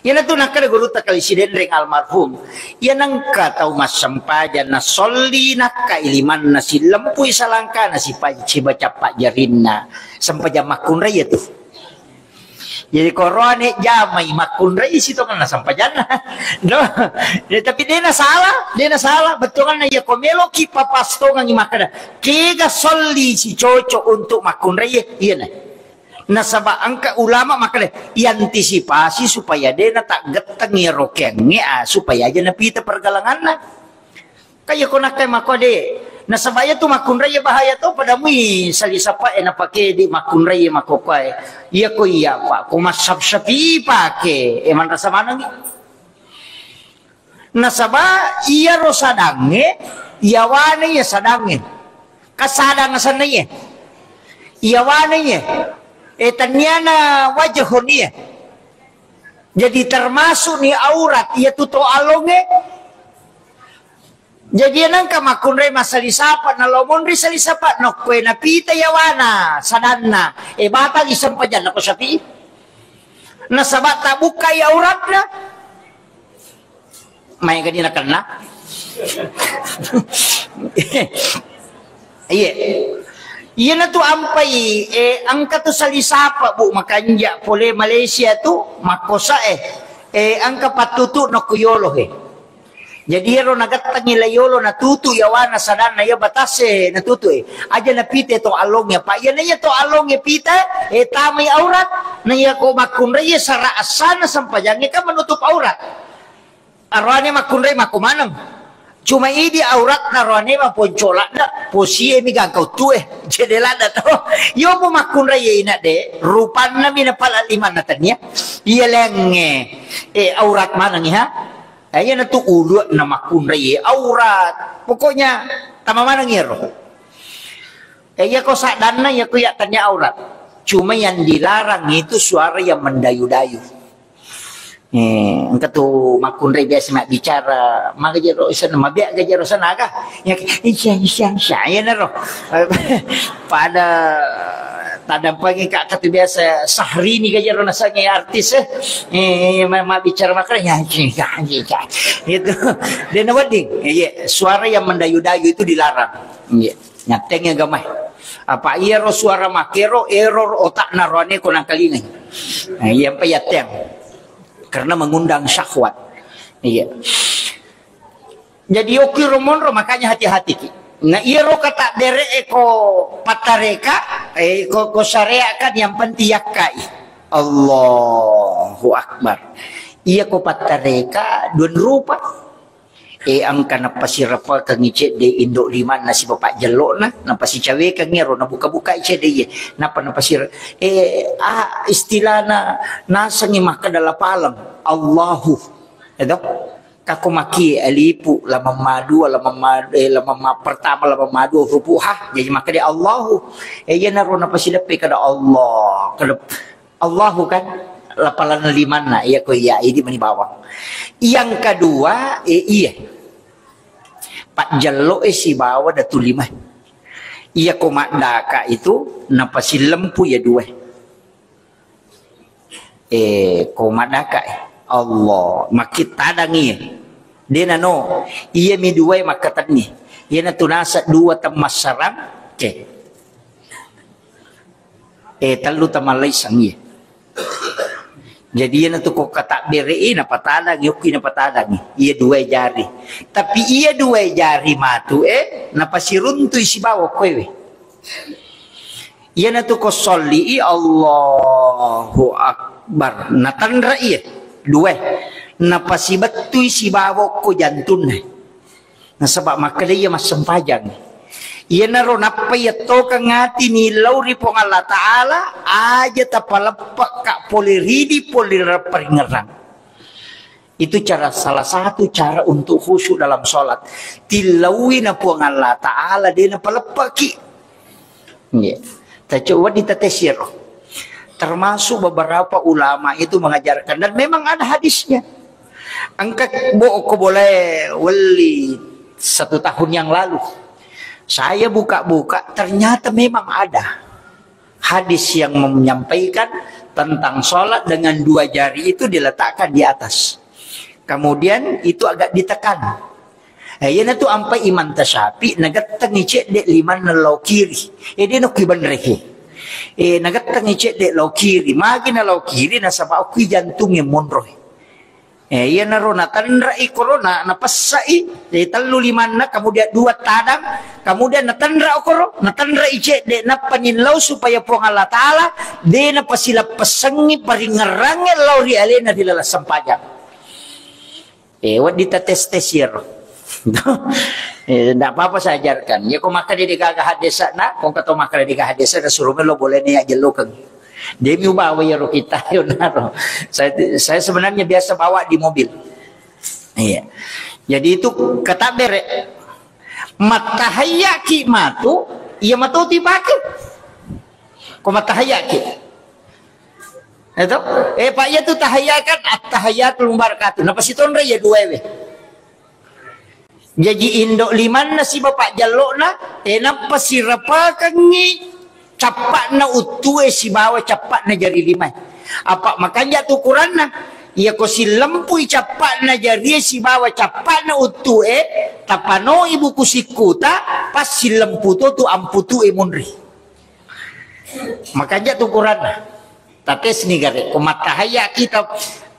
Iyana tu nakkeda gurutta Kali Sidenreng almarhum, iya nengka tau massempajang nasolli nakkai limanna, sillempui salangkana, sipa-, sibaca pajjarinna, sempajang makkunrai iya tu. Jadi koroane jamai makkunrai sitongenna sempajanna. No? Ya, tapi dena salah, dena salah. Bettuanna iya ko meloki papastongangi makkeda, kega solli si cocok untuk makkunrai, iyana. Nasaba engka ulama makkeda, iantisipasi supaya de nataggetteng iyaro keangnge, ah, supaya aja napita pergelanganna. Kaya ko nakkai makko de, nasaba iya tu makkunrai bahaya to, pada mui sali sapa e napake di makkunrai makko kuae. Iya ko iya pa, ko mazhab Syafi'i pake, e manrasa manengi. Nasaba iyaro sadangnge, iyawana iya sadangnge. Kasadang asenna iya. Iyawana iya. E, tanniana wajahun iya. Jadi termasuk ni aurat iya tu to alonge. Jadi nengka makkunrai masali sapa, na lo monri sali sapa, nokkue napita iyawana sadanna. E, batal isempajanna ko Syafi'i. Nasaba tabukkai auratna. Maega ni nakenna. Iya. Iyana tu ampai, eh, engka tu sali sapa, Bu, makanja pole Malaysia tu, makkosa, eh, eh, engka pattutu nokko yolo, eh. Jadi iyaro nagettengi la yolo natutu yawana sadanna iya batase natutu, eh. Aja napite to alonge, apa iyana iya to alonge pita, eh, tamai aurat, na iya ko makkunrai sara assana sempajange kan menutup aurat. Aroane makkunrai makko maneng. Cuma idi auratna roane maponcoladda, posie mi gangka uttue. Cede ladda to. Iyo mo makkunrai ina de, rupanna mi napala limanna tania. Iya lengnge. Eh, aurat maneng ha. Eh, iya natu ulu'na makkunrai aurat. Pokoknya tama maneng iyaro. Eh, iya ko saddanna, iya ko iya tania aurat. Cuma yang dilarang itu suara yang mendayu-dayu. Eh, engka tu makkunrai biasa mabbicara, maga jero sana, mabea ga jero sana aga. Ya, isya, isya, isya, ya naro. Pada tadampangi ka, katu biasa Syahrini ga jero nasangi artis, eh. Eh, ma-, mabbicara makanya, ya, ya, ya, ya. Gitu. Dan wedding, iya, suara yang mendayu-dayu itu dilarang. Iya. Nyatteng agama. Apa iya ro suara makero, error otak narone ko nangkalingai. Nah, iya apa yatteng. Karena mengundang syahwat. Iya. Jadi okki ro monro, makanya hati-hati ki. Nah, iya ro kata bere eko pattareka, eh, ko, ko syariat kan yang penting yakkai. Allahu Akbar. Iya ko pattareka dua rupa. Eh, engka napasirapakengngi cedde indo limanna sibawa pajjello'na, napasicawekengngi ero, nabuka-bukai cedde iye, nappa napasira-, eh, ah, istilahna nasengngi makkeda lapaleng, Allahu. Edo? Kako maki alifu, lamamma dua, lamamma, eh, lamamma pertama, lamamma dua, hurufu ha, jadi makkeda Allahu. Eh, iyanaro napasileppe kada Allah, kada Allahu kan, lapalan limanna, iya ko iya, idi mani bawang. Yang kedua, eh, iya. Pajjello, eh, sibawa datu lima. Iya ko maddaka itu, napasillempu iya dua. Eh, ko maddaka, eh. Allah, makkitadang iya. Dena no, iya mi dua makkatenni. Iya na tunasa dua temmassarang, oke. Eh, tellu tamallaisang iya. Jadi iyanatu ko katabbere'i napatadangi, okki napatadangi. Iya dua jari. Tapi iya dua jari matu, eh, napasiruntui sibawa koewe. Iyanatu ko solli'i Allahu Akbar. Natanra iya. Dua. Napasibettui sibawa ko jantunna. Nasaba makkeda iya massempajang. Iyanaro nappa iyattokeng ati nillau ri Puang Allah Ta'ala, aja tapaleppekka pole ridi, pole ri paringerrang. Itu cara, salah satu cara untuk khusyuk dalam sholat. Tillaui na Puang Allah Ta'ala, de napaleppeki. Iya. Tacoba ditatesiro. Termasuk beberapa ulama itu mengajarkan, dan memang ada hadisnya. Engka bo ko boleh weli satu tahun yang lalu. Saya buka-buka, ternyata memang ada hadis yang menyampaikan tentang sholat dengan dua jari itu diletakkan di atas. Kemudian itu agak ditekan. Eh, iyanatu ampai Imam Tasyafi, nagettengi cedde limanna lao kiri. Eh, de nokki benreke. Eh, nagettengi cedde lao kiri. Magi na lao kiri, nasaba okki jantung yang monroi. Eh, iyanaro natanrai korona, napessai, eh, tellu limanna, kemudian dua tadang, kemudian natanra okoro, natanrai cedde, nappa nillau supaya Puang Allah Ta'ala de napasilappessengi paringerrangnge lao ri alena ri laleng sempajang. Eh, wedding tates-tes iyaro. Eh, ndak apa-apa saya ajarkan. Ya, ko makkeda de gaga hadesana, ko engka to makkeda de gaga hadesana, suruh melo boleh nih ya jelukeng. Demi ubawa iyaro kita, yonaro. Saya, saya sebenarnya biasa bawa di mobil. Iya. Jadi itu kata bere. Mattahayyaki matu, iya matu dipake. Ko mattahayyaki. Eto? Eh, Pak, iya tu tahayya kan, at-tahayyatul mubarakatuh. Napa sitonre ya dua we. Jaji indo limanna sibawa pajjello'na, eh, nappa sirapakengngi cappa'na uttue sibawa cappa'na jari limae. Apa makanja tu ukuranna? Iya ko sillempui cappa'na jarie sibawa cappa'na uttue, tapanoi buku sikkuta, pas sillempu to tu amputue munri. Makanja tu ukuranna. Tatesni gare, ko mattahayya kita,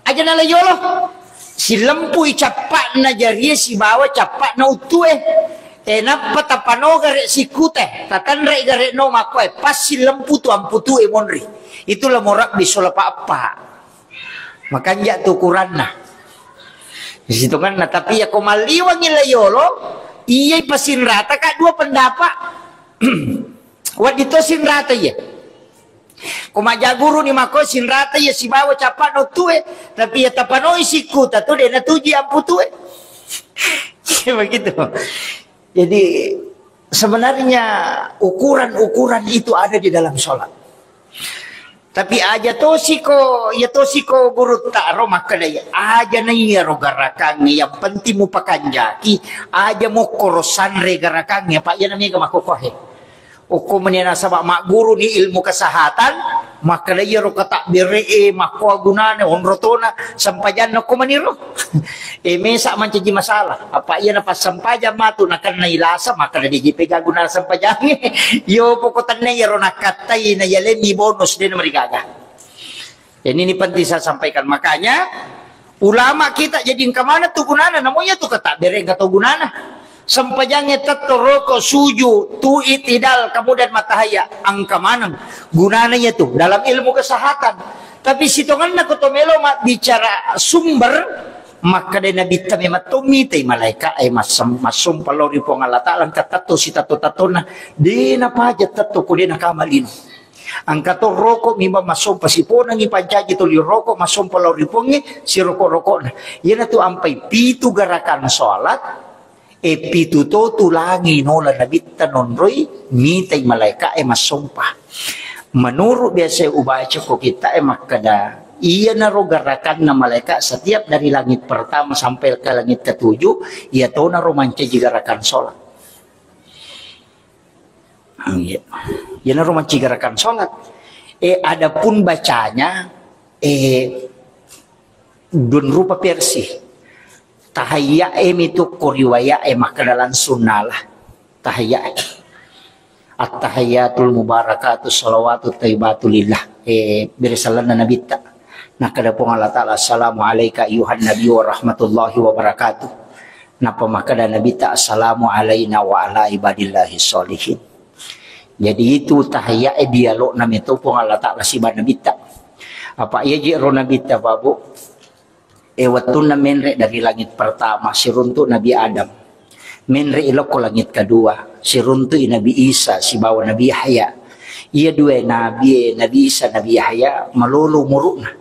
aja nala yolo. Silempui cappa'na jarie sibawa cappa'na uttue. Eh, nappa tapano gare sikkute, tatanre gare no makkoe, pas silempu tu amputue monri. Itulah murabbi sola pa appa. Makanja tu ukuranna. Sitonganna, tapi ya ko malliwangi la yolo, iyai pasinrata ka dua pendapat. Wedding to sinrata iya. Ko majaguru ni mako sinrata iya sibawa cappa'na uttue, tapi iya tapanoi sikkuta tu de natuji amputue. Begitu. Jadi sebenarnya ukuran-ukuran itu ada di dalam sholat. Tapi aja tosiko, iya tosiko gurutta ro makkeda, aja na iyaro garakangnge, yang penting mupakanjaki, aja mokkoro sanre garakangnge, apa iya na mega makkokohe. Okko meni nasaba magguru ni ilmu kesehatan, makkeda iyaro katabbere'e makkoa gunana, onro tona sempajanna okko maniro. E, mesa mancaji masalah. Apa iya na passempajang matu nakenna ilasa, makkeda deji pega guna sempajangnge. Yo poko tenne iyaro nakattai na yalemmi bonus de na marigaga. Jadi ini penting saya sampaikan. Makanya ulama kita jadi engka maneng tu gunana, namoya tu katabbere engka to gunana. Sempajangnge tetto roko suju tu itidal kemudian matahaya engka maneng gunana iya tu dalam ilmu kesehatan. Tapi sitonganna ko to melo mabbicara sumber, makkeda Nabitta memang tommi tai malaika e massum-, massumpa lao ri Puang Allah Taala engka tetto sitatto-tattona de napaja tetto ko de nakamalino. Engka to roko mimba massompa siponangi pancaji toli roko massompa lao ri Puangnge siroko-rokona. Iyanatu ampai pitu garakan salat, e pitu to tulangi nola Nabitta nonroi mitai malaika e massompa. Menurut biasa ubaca ko kita e makkeda, iyanaro garakanna malaika setiap dari langit pertama sampai ke langit ketujuh, iya tonaro mancaji garakan salat. Iya. Iyanaro mancaji garakan salat. E, adapun bacanya, e, dun rupa versi. Tahayya e mitu ko riwaya e makkeda langsung nala. Tahayya e. At-tahayyatul mubarakatu salawatu tayyibatu lillah. E, bere salanna Nabitta. Nakkeda Puang Allah Taala, "Assalamu alaika ayyuhan nabi wa rahmatullahi wa barakatuh." Nappa makkeda Nabitta, "Assalamu alaina wa ala ibadillahi sholihin." Jadi itu tahiyya e dialogna meto Puang Allah Taala siba Nabitta. Apa iya je ro Nabitta, Babu? E, wettunna menre dari langit pertama, siruntu Nabi Adam. Menre ilokko langit kedua, siruntu i Nabi Isa sibawa Nabi Yahya. Iya dua nabi e, Nabi Isa, Nabi Yahya, malolo umuruna.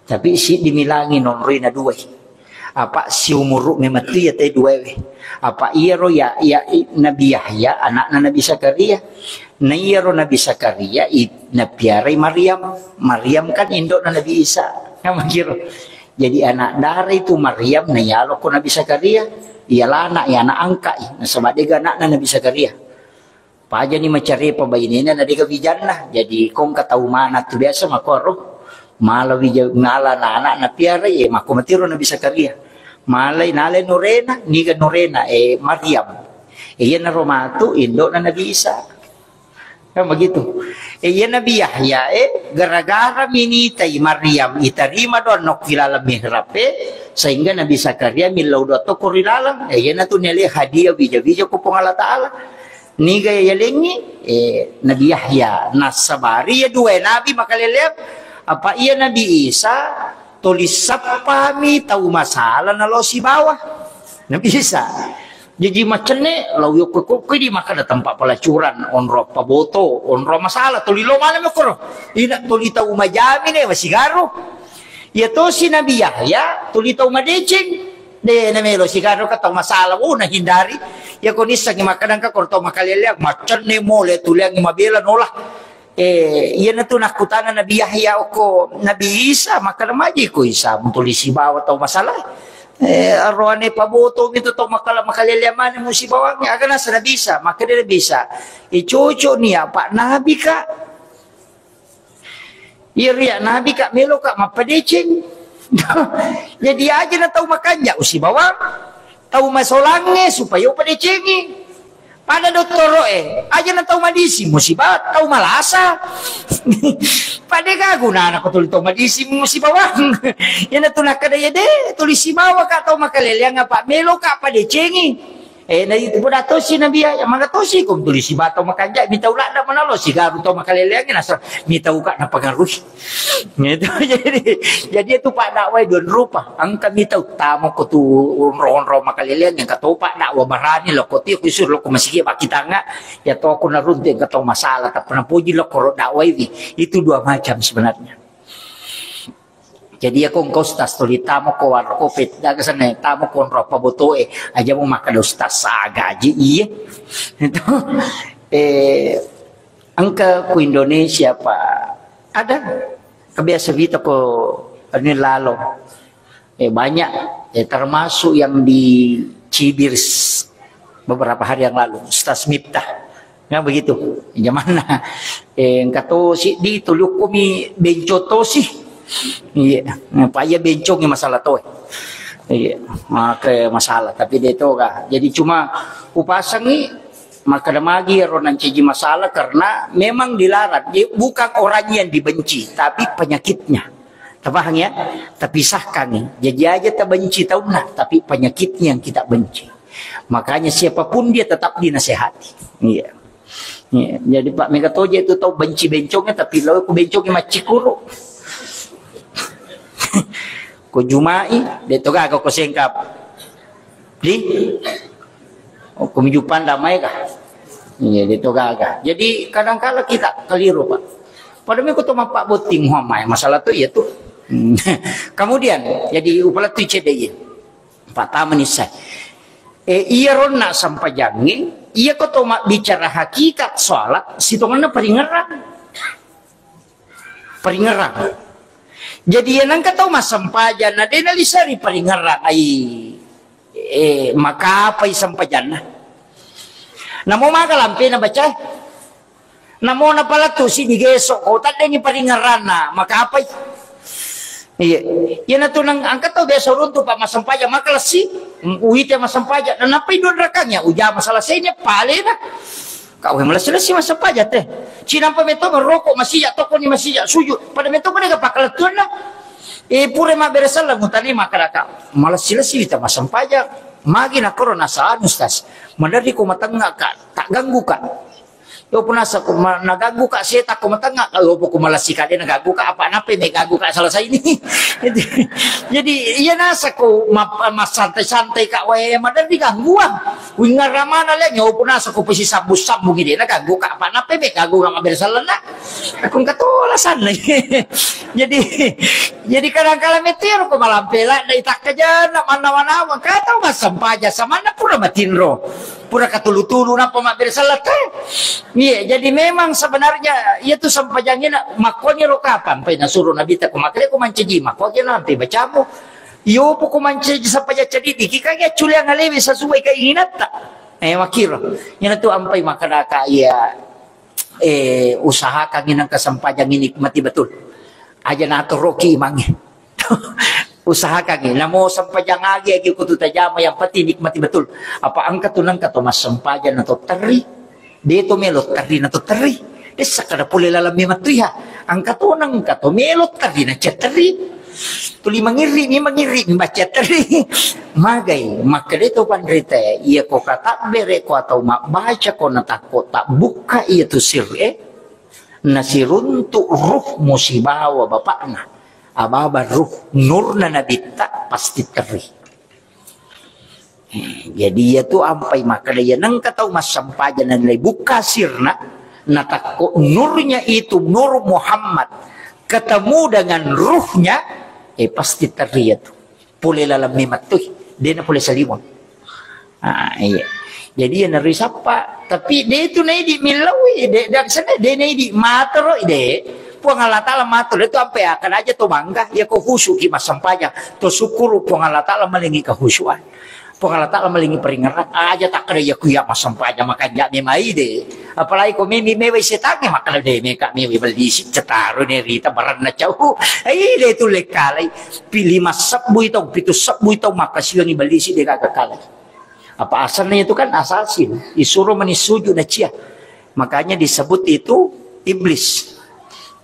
Tapi siddi milangi nonroi na duai. Apa siumuru memettu iya te duai we. Apa iyaro ya, ya, i-, Nabi Yahya, anakna Nabi Zakaria. Na iyaro Nabi Zakaria, i-, napiarai Maryam. Maryam kan indokna Nabi Isa. Kan makiro. Jadi anak dara itu Maryam na iyaloko Nabi Zakaria. Iyalana, iya anak angka i. Nasaba dega anakna Nabi Zakaria. Pajani macarepa bainena na dega wijanna. Jadi kongka tau mana tu biasa makoro. Mala wija, mala na anak na piara, e, makko matiro Nabi Zakaria. Malai nalai nurena, niga nurena, e, Maryam. E, iyanaro matu indokna Nabi Isa. Kan begitu. E, iya Nabi Yahya, e, gara-gara minitai Maryam, itarima doang nokki laleng mihrab, e, sehingga Nabi Zakaria millau doang tokko ri laleng. E, iyanatu nele hadiah wija-wija ko Puang Allah Taala. Niga yalengngi, eh, Nabi Yahya. Nassabari iya dua nabi makaleleang. Apa iya Nabi Isa tuli sappami tau masala nalo sibawa. Nabi Isa. Jaji macenne lao yokko-kokko di makkeda tempat pelacuran, onro paboto, onro masala, tuli lo mana mokoro. Ina tuli tau majami ne masigaru. Iya tosi Nabi Yahya tuli tau madeceng. De namelo sigaru ka tau masala, oh, nahindari. Iya ko nissengi makkeda engka ko tau makaleleang, macenne mole tuliangi mabela nola. Eh, iyanatu nakkutana Nabi Yahya okko Nabi Isa, makkeda maji ko Isa, mutuli sibawa tau masala. Eh, aroane paboto mitu tau makala-, makaleleang mane musibawangnge, aga nasa Nabi Isa, makkeda Nabi Isa, eh, cocok ni apa Nabi ka. Iya ria nabi ka melo ka mappadeceng. Jadi aja na tau makanja usibawang tau masolangnge supaya upadecengi. Pada dottoro e, aja na tau madisi musiba tau malasa. Pada ga gunana ko tuli tau madisi musibawang. Iya na tu nakkeda iya de tuli sibawa ka tau makaleleang apa melo ka padecengi. Eh, na itu poda tosi Nabi Yahya, maka tosi ko tuli siba tau makanja, mitau ladda manalo sigaru tau makaleleangi nasa mitau ka napangaruhi. Gitu. Jadi, jadi itu pak dakwah dua rupa. Engka mitau tamo ko tu onro-onro makaleleangi, engka to pak dakwah barani lo ko tio kusur lo ko masigi baki tanga, ya to ko naruntu engka to masalah, tak pernah puji lo ko dakwah ini. Itu dua macam sebenarnya. Jadi iya ko engka ustaz tuli tamo ko warkope, daga sana tamo ko onro pabotoe, aja mu makkeda ustaz aga aja iye. Itu, eh, engka ku Indonesia pa Ada. Kebiasa vita ko anu lalo. Eh, banyak, eh, termasuk yang di Cibir s-, beberapa hari yang lalu, Ustaz Miftah. Nah, begitu. Jamanna. Eh, engka to siddi, tuli okkomi benco tosi. Iya, pa iya bencongi masalah to. Iya, maka masalah, tapi de to ga. Jadi cuma upasangi, makkeda magi ero nancaji masalah karena memang dilarang. Jadi bukan orangnya yang dibenci, tapi penyakitnya. Tapahang ya? Tapisahkan. Jadi aja tabenci taunna, tapi penyakitnya yang kita benci. Makanya siapapun dia tetap dinasehati. Iya. Iya. Jadi Pak, mega toje itu tau benci bencongnya, tapi lo ku bencongnya maccikuru. Ko jumai, de to gaga ko sengkap. Di? Oh, ko mijupanda mai kah? Iya, de to gaga. Jadi kadangkala kita keliru, Pak. Pada meko to mappa botting, wah, mai masalah tu iya tu. Kemudian, jadi upala tu cedde iya. Pertama ni saya. Eh, iya ronna sampajangngi, iya ko to mabbicara hakikat sholat, sitongenna paringerang. Paringerang. Jadi, iya nengka tau massempajang, na de naliseri paringerang, ai, eh, makapai sempajanna. Namo maga lampena baca. Namo napalettu siddi geso, ko taddengi paringeranna, makapai. Iya. Iya natu nang angka tau biasa runtu pa massempajang, makalessi, uite massempajang, na nappai dua rakang ya, ujama selesainya palena. Kau yang malassi-lassi massempajang teh. Cinampa metto merokok masija, tokoni masija, sujud. Pada metto pada ke pakalettuanna. Eh, pura mabbere selleng, mutani makkadaka. Malassi-lassi wita massempajang. Magi nakkoro nasa anu, Ustaz. Maderri ko matengnga ka, tak ganggu ka. Yo punasa ko ma-, naganggu ka seta ko matengnga ka, yo poko malassi ka de naganggu ka, apa nape me ganggu ka selesai ini. Jadi, jadi iya nasa ko ma-, massantai-santai ka wae maderri gangguang. Wingngaramana le nyopo nasa ko pesi sambung-sambung ide na ganggu ka apa nape me ganggu ka mabbere sellenna. Aku engka tola sanna. Jadi, jadi kadang kala metero ko malampela dai takkajanna mannawa-nawa. Kata massempajang samanna pura matinro. Pura katulu-tulu napa mabbere selleng te. Iya, jadi memang sebenarnya iya tu sempajangina makkoni ro kapang pai nasuro Nabi ta ko makale ko mancaji makko ke nanti bacamu. Iyo, poko mancaji sempajang ceddi, ki kage acculeang alewe sesuai keinginanta. Eh, makkiro. Iyana tu ampai makkadaka iya, eh, usahakan inang kesempajang ini nikmati betul. Aja natoroki imangnge. Usahakan ini. Namo sempajang agi, agi kutu tajama, yang penting nikmati betul. Apa engka tu nengka to massempajang na to terri. De to melo terri na to terri. Dessa kada pole laleng memang tu iya. Engka to nengka to melo terri na cia terri. Tuli mangirri mi, mangirri mi baca terri. Magai, makkeda to panrita, iya ko katabbere ko atau mabbaca ko na takko tabbukka iya tu sir e. Nasiruntu ruh musibawa bapakna. Ababa ruh nurna nabitta pasti terri. Eh, jadi iya tu ampai makkeda iya nengka tau massempajang nalai bukka sirna, natakko nurnya itu, nur Muhammad, ketemu dengan ruhnya, eh, pasti terri iya tu. Pole laleng memang tu, de na pole saliweng. Ah, iya. Jadi iya nari sappa, tapi de tu naidi millaui, de, de, de naidi matoro, de. Puang Allah Ta'ala matur, itu ampe akan aja to bangga, ya ko khusyuk ki massempajang, to syukuru Puang Allah Ta'ala malingi kehusyuan. Puang Allah Ta'ala malingi peringeran, aja takkeda ya kuya massempajang makanja memai de. Apalagi ko memi mewai setangnge, makkeda de meka mewai bellisi, cetaro ne rita baranna cau. Ai de tu lekkalai, pilih massebbui tau, pitu sebbui tau, makkasiwangi bellisi de gaga kalai. Apa asalnya itu kan asasin, disuruh meni sujud na cia. Makanya disebut itu iblis.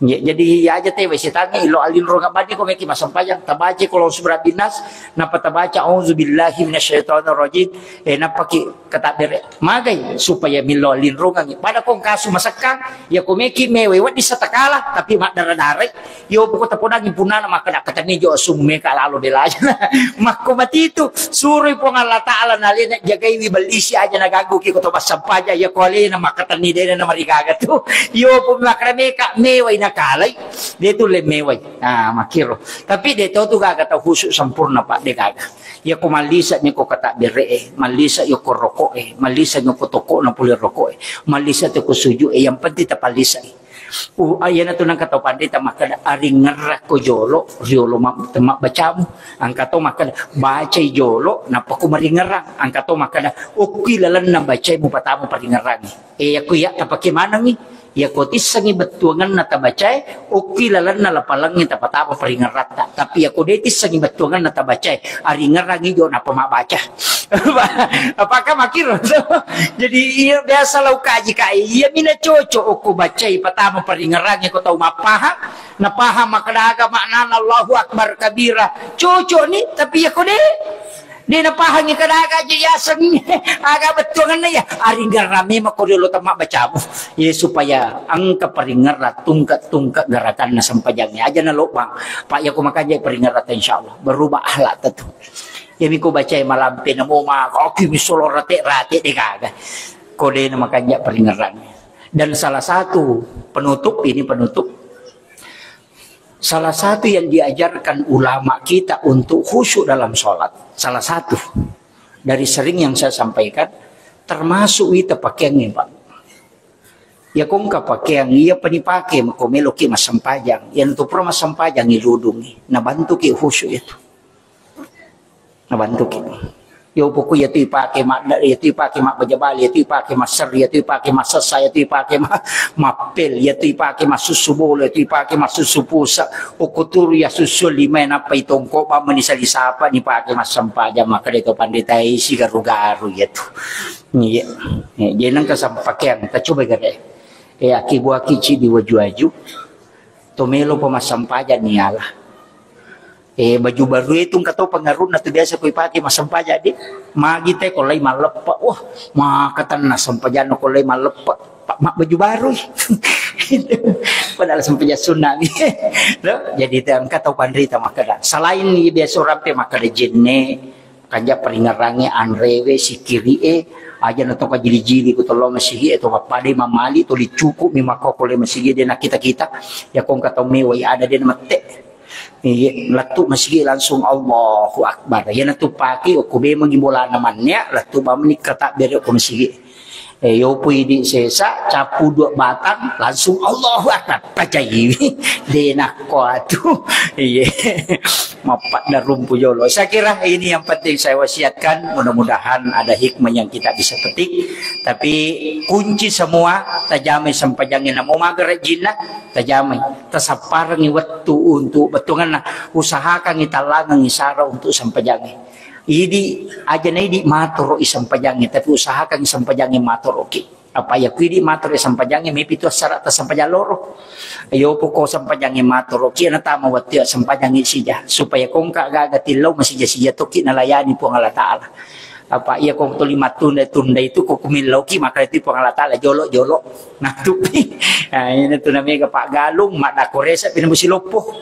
Ya, jadi ya aja tewe setangnge ilo alinro ngabani ko meki massempajang, tabaca ko langsung berabinas, napa tabaca auzubillahi minasyaitonirrajim, eh, napa ki katabbere magai supaya millo alinrongangi. Pada ko kasu masekkang, ya ko meki mewe waddi satakala, tapi maddara-darai. Yo, poko tapodangi punana makkeda katenni jo assumu meka lalo de lajana. Makko matitu, suroi Puang Allah Ta'ala nalena jagaiwi bellisi aja naganggu ki ko to massempajang, ya ko alena makkatenni de na marigaga tu. Yo, po makkeda meka mewai nakalai, de tu le mewai. Ah, makkiro. Tapi de to tu gaga tau khusyuk sempurna, Pak, de gaga. Ya ko mallisa ni ko katabbere e, mallisa yo ko rokok e, mallisa ni ko toko na pole rokok e, mallisa tu ko sujud e, yang penting tapallisai. Uh, ah, iyanatu nangka tau panrita makkeda, aringngerrakko jolo riolo ma-, temma bacamu. Angka to makkeda, bacai jolo, nappa ko maringngerrang. Angka to makkeda, okkui lalenna bacai mupatama paringngerrangi. Eh, yakko iya tapake manengi, yakko tissengi bettuangenna tabacae, okkui lalenna lapalengnge tapatama paringngerratta. Tapi yakko de tissengi bettuangenna tabacae, aringngerrangi jo nappa mabbaca. Apakah makkiro to? Jadi, iya, biasa lau kaji kai, iya mina cocok okko bacai patama paringngerrangi ko tau mappahang, napahang makkeda aga maknana Allahu Akbar kabira. Cocok ni, tapi yakko de, de napahangi kada aga aja yaseng, aga bettuangenna ya, aringngerrang memang ko riolo temma bacamu. Ya, supaya engka paringngerrang tungke-tungke gerakanna sempajangnge. Aja nalobang. Pak, yakko makanja paringngerratta, insyaallah berubah akhlak tentu. Iyami ko bacai malampe namo ma, oki mi solo rate-rate de gaga. Ko de na makanja paringngerrang. Dan salah satu penutup, ini penutup. Salah satu yang diajarkan ulama kita untuk khusyuk dalam sholat, salah satu dari sering yang saya sampaikan, termasuk ita pakeangnge, Pak. Iya ko engka pakeang, iyapa nipake ko meloki massempajang. Iyanatu pura massempajang iludungi, nabantuki khusyuk itu. Nabantuki. Yo poko iyatu ipake madda, iyatu ipake mabbaja bale, iyatu ipake masserri, iyatu ipake massessa, iyatu ipake ma-, mappel, iyatu ipake massussu bola, iyatu ipake massussu pusa. Okko turu iya sussu lima nappa itongko bamma ni sali sapa nipake massempajang, makkeda to pandita isi garu-garu iyatu. Iya. Eh, jadi nengka sampakeang, kita coba gare. Eh, aki buaki cidi waju-waju. To melo pa massempajang ni ala. Eh, baju baru itu engka to pengaruhna tu biasa ko ipake massempajang di. Magi te ko lai malleppe. Wah, makatanna sempajanna ko lai malleppe. Pak, mak baju baru. Padahal sempajang sunna ni. Loh, jadi te engka tau panrita makkeda. Selain ni biasa rampe makkeda jenne, kanja paringngerangnge, anrewe, sikkiri'e, aja na to kajili-jili ko tollo masigi'e, to pappadai mamali, to licuku mi makkokole masigi de nakkita-kita, ya ko engka tau mewai ada de namette. Iye, lettu masigi langsung Allahu Akbar. Iya natu pake okko bemengi bolana mannia, lettu bamni katabbere okko masigi. Eh, yopo idi sesa, capu dua batang, langsung Allahu Akbar, pacaiwi. De nakko atu. Iye. Mappadda rumpu jolo. Saya kira ini yang penting saya wasiatkan. Mudah-mudahan ada hikmah yang kita bisa petik. Tapi kunci semua, tajamai sempajangnge. Namo magere jinna, tajamai. Tasapparengi wettu untuk bettuanna. Usahakangi tallangengi sara untuk sempajangnge. Idi, aja na idi matoro i sempajangnge, tapi usahakan sempajangnge matoroki. Apa iya ku idi matoro i sempajangnge, mepi tu assara ta sempajang loro. Iyo poko sempajangnge matoroki, na tama wettu iya sempajangnge sija. Supaya ko engka gaga tillau masija-sija tokki nalayani Puang Allah Ta'ala. Apa iya ko tuli mattunda-tunda itu ko kumillauki, maka itu Puang Allah Ta'ala jolo-jolo. Natupi. Nah, ini tu namanya Pak Galung, mak dakoresa pina musi loppo.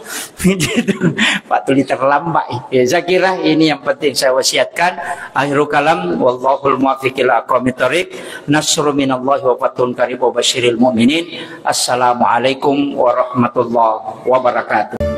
Pak tuli terlambat. Ya, saya kira ini yang penting saya wasiatkan. Akhirul kalam, wallahul muwaffiq ila aqwamit thariq. Nasrun minallahi wa fathun qarib wa basyiril mu'minin. Assalamualaikum warahmatullahi wabarakatuh.